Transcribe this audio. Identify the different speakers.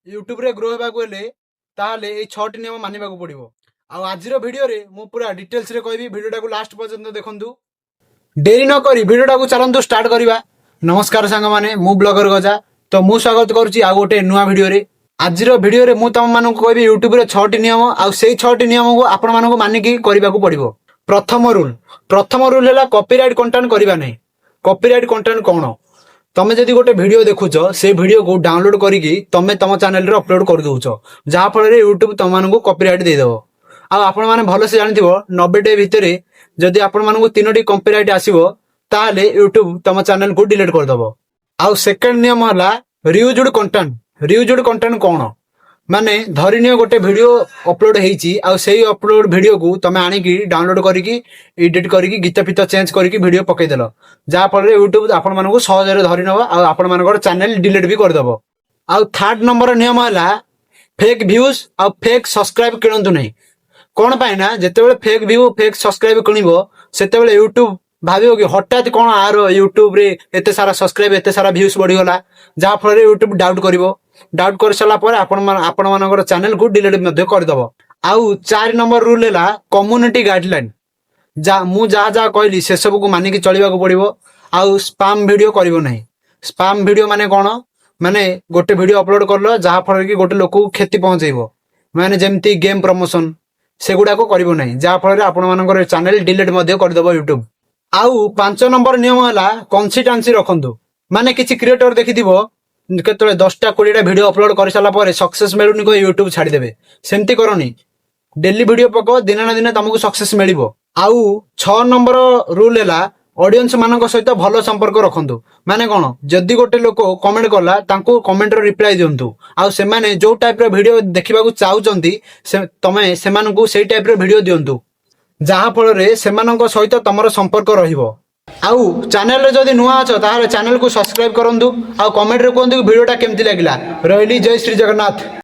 Speaker 1: ୟୁଟ୍ୟୁବରେ ଗ୍ରୋ ହେବାକୁ ହେଲେ ତାହେଲେ ଏଇ ଛଅଟି ନିୟମ ମାନିବାକୁ ପଡ଼ିବ। ଆଉ ଆଜିର ଭିଡ଼ିଓରେ ମୁଁ ପୁରା ଡିଟେଲ୍ସରେ କହିବି। ଭିଡ଼ିଓଟାକୁ ଲାଷ୍ଟ ପର୍ଯ୍ୟନ୍ତ ଦେଖନ୍ତୁ। ଡେରି ନ କରି ଭିଡ଼ିଓଟାକୁ ଚାଲନ୍ତୁ ଷ୍ଟାର୍ଟ କରିବା। ନମସ୍କାର ସାଙ୍ଗମାନେ, ମୁଁ ବ୍ଲଗର ଗଜା। ତ ମୁଁ ସ୍ୱାଗତ କରୁଛି ଆଉ ଗୋଟେ ନୂଆ ଭିଡ଼ିଓରେ। ଆଜିର ଭିଡ଼ିଓରେ ମୁଁ ତମମାନଙ୍କୁ କହିବି ୟୁଟ୍ୟୁବରେ ଛଅଟି ନିୟମ, ଆଉ ସେଇ ଛଅଟି ନିୟମକୁ ଆପଣମାନଙ୍କୁ ମାନିକି କରିବାକୁ ପଡ଼ିବ। ପ୍ରଥମ ରୁଲ୍ ହେଲା କପିରାଇଟ୍ କଣ୍ଟେଣ୍ଟ କରିବା ନାହିଁ। କପିରାଇଟ୍ କଣ୍ଟେଣ୍ଟ କ'ଣ? ତମେ ଯଦି ଗୋଟେ ଭିଡ଼ିଓ ଦେଖୁଛ, ସେ ଭିଡ଼ିଓକୁ ଡାଉନଲୋଡ୍ କରିକି ତମେ ତମ ଚ୍ୟାନେଲରେ ଅପଲୋଡ୍ କରିଦଉଛ, ଯାହାଫଳରେ ୟୁଟ୍ୟୁବ ତମମାନଙ୍କୁ କପିରାଇଟ୍ ଦେଇଦେବ। ଆଉ ଆପଣମାନେ ଭଲସେ ଜାଣିଥିବ, 90 ଡେ ଭିତରେ ଯଦି ଆପଣମାନଙ୍କୁ ତିନୋଟି କପିରାଇଟ୍ ଆସିବ, ତାହେଲେ ୟୁଟ୍ୟୁବ ତମ ଚ୍ୟାନେଲକୁ ଡିଲିଟ୍ କରିଦବ। ଆଉ ସେକେଣ୍ଡ ନିୟମ ହେଲା ରିୟୁଜଡ୍ କଣ୍ଟେଣ୍ଟ। ରିୟୁଜଡ୍ କଣ୍ଟେଣ୍ଟ କ'ଣ? ମାନେ ଧରିନିଅ ଗୋଟେ ଭିଡ଼ିଓ ଅପଲୋଡ୍ ହେଇଛି, ଆଉ ସେଇ ଅପଲୋଡ୍ ଭିଡ଼ିଓକୁ ତମେ ଆଣିକି ଡାଉନଲୋଡ୍ କରିକି, ଏଡିଟ୍ କରିକି, ଗୀତ ଫିତ ଚେଞ୍ଜ କରିକି ଭିଡ଼ିଓ ପକେଇଦେଲ, ଯାହାଫଳରେ ୟୁଟ୍ୟୁବ ଆପଣମାନଙ୍କୁ ସହଜରେ ଧରି ନେବ ଆଉ ଆପଣମାନଙ୍କର ଚ୍ୟାନେଲ ଡିଲିଟ୍ ବି କରିଦବ। ଆଉ ଥାର୍ଡ ନମ୍ବର ନିୟମ ହେଲା ଫେକ୍ ଭ୍ୟୁଜ୍ ଆଉ ଫେକ୍ ସବସ୍କ୍ରାଇବ୍ କିଣନ୍ତୁ ନାହିଁ। କ'ଣ ପାଇଁ ନା ଯେତେବେଳେ ଫେକ୍ ଭ୍ୟୁ, ଫେକ୍ ସବସ୍କ୍ରାଇବ୍ କିଣିବ, ସେତେବେଳେ ୟୁଟ୍ୟୁବ ଭାବିବ କି ହଠାତ୍ କ'ଣ ଆର ୟୁଟ୍ୟୁବରେ ଏତେ ସାରା ସବସ୍କ୍ରାଇବ୍, ଏତେ ସାରା ଭ୍ୟୁଜ୍ ବଢିଗଲା, ଯାହାଫଳରେ ୟୁଟ୍ୟୁବ ଡାଉଟ୍ କରିବ। ଡାଉଟ୍ କରିସାରିଲା ପରେ ଆପଣମାନଙ୍କର ଚ୍ୟାନେଲକୁ ଡିଲିଟ୍ ମଧ୍ୟ କରିଦବ। ଆଉ ଚାରି ନମ୍ବର ରୁଲ୍ ହେଲା କମ୍ୟୁନିଟି ଗାଇଡଲାଇନ୍। ମୁଁ ଯାହା ଯାହା କହିଲି, ସେସବୁକୁ ମାନିକି ଚଳିବାକୁ ପଡ଼ିବ। ଆଉ ସ୍ପାମ୍ ଭିଡ଼ିଓ କରିବ ନାହିଁ। ସ୍ପାମ୍ ଭିଡ଼ିଓ ମାନେ କ'ଣ? ମାନେ ଗୋଟେ ଭିଡ଼ିଓ ଅପଲୋଡ୍ କଲ, ଯାହାଫଳରେ କି ଗୋଟେ ଲୋକକୁ କ୍ଷତି ପହଞ୍ଚେଇବ, ମାନେ ଯେମିତି ଗେମ୍ ପ୍ରମୋସନ, ସେଗୁଡାକ କରିବ ନାହିଁ, ଯାହାଫଳରେ ଆପଣମାନଙ୍କର ଚ୍ୟାନେଲ ଡିଲିଟ୍ ମଧ୍ୟ କରିଦବ ୟୁଟ୍ୟୁବ। ଆଉ ପାଞ୍ଚ ନମ୍ବର ନିୟମ ହେଲା କନସିଷ୍ଟାନ୍ସି ରଖନ୍ତୁ। ମାନେ କିଛି କ୍ରିଏଟର ଦେଖିଥିବ, କେତେବେଳେ 10ଟା 20ଟା ଭିଡ଼ିଓ ଅପଲୋଡ୍ କରିସାରିଲା ପରେ ସକ୍ସେସ୍ ମିଳୁନି କହି ୟୁଟ୍ୟୁବ ଛାଡ଼ିଦେବେ। ସେମିତି କରନି। ଡେଲି ଭିଡ଼ିଓ ପକାଅ, ଦିନେ ନା ଦିନେ ତମକୁ ସକ୍ସେସ୍ ମିଳିବ। ଆଉ ଛଅ ନମ୍ବର ରୁଲ୍ ହେଲା ଅଡିଏନ୍ସ ମାନଙ୍କ ସହିତ ଭଲ ସମ୍ପର୍କ ରଖନ୍ତୁ। ମାନେ କ'ଣ? ଯଦି ଗୋଟେ ଲୋକ କମେଣ୍ଟ କଲା, ତାଙ୍କୁ କମେଣ୍ଟର ରିପ୍ଲାଏ ଦିଅନ୍ତୁ। ଆଉ ସେମାନେ ଯୋଉ ଟାଇପର ଭିଡ଼ିଓ ଦେଖିବାକୁ ଚାହୁଁଛନ୍ତି, ତମେ ସେମାନଙ୍କୁ ସେଇ ଟାଇପର ଭିଡ଼ିଓ ଦିଅନ୍ତୁ, ଯାହା ଫଳରେ ସେମାନଙ୍କ ସହିତ ତମର ସମ୍ପର୍କ ରହିବ। ଆଉ ଚ୍ୟାନେଲରେ ଯଦି ନୂଆ ଅଛ, ତାହେଲେ ଚ୍ୟାନେଲକୁ ସବସ୍କ୍ରାଇବ କରନ୍ତୁ ଆଉ କମେଣ୍ଟରେ କୁହନ୍ତୁ କି ଭିଡ଼ିଓଟା କେମିତି ଲାଗିଲା। ରହିଲି, ଜୟ ଶ୍ରୀ ଜଗନ୍ନାଥ।